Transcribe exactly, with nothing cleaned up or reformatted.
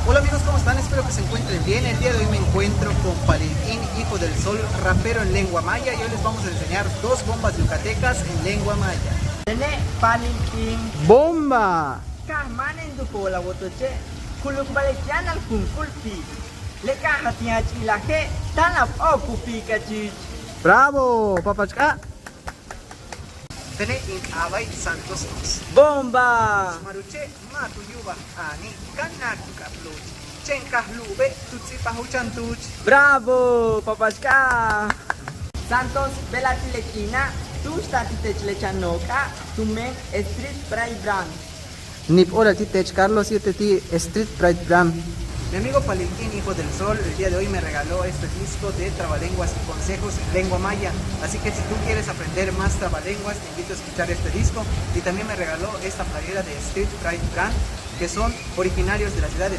Hola amigos, ¿cómo están? Espero que se encuentren bien. El día de hoy me encuentro con Palilquín, hijo del sol, rapero en lengua maya, y hoy les vamos a enseñar dos bombas yucatecas en lengua maya. Tene' Palilquín. Bomba. Kajmane' in tupo'ol a wotoche', kuluk ba'ale' yáanal kun kulpi'. Le ka'aj a ti'an a ch'ilaje' táan a p'o'ok u piikachich. Bravo, papach k'a'. Tene' in k'aaba' Santos Cruz. Bomba. Maruche' ma' tu yu'ubaj ani' kan na' ku k'apluch. Chéen kajlu'ube' tu ts'ibaj u chan tuch. Bravo, papach k'a'. Santos, bela' ti' le k'iina' tu'ux taal ti' teech le chan nook'a' tumen Street Pride Brand. Nip óolal ti' teech Carlos yéetel ti' Street Pride Brand. Mi amigo Palilquín, hijo del sol, el día de hoy me regaló este disco de Trabalenguas y Consejos en lengua maya. Así que si tú quieres aprender más trabalenguas, te invito a escuchar este disco. Y también me regaló esta playera de Street Pride Brand, que son originarios de la ciudad de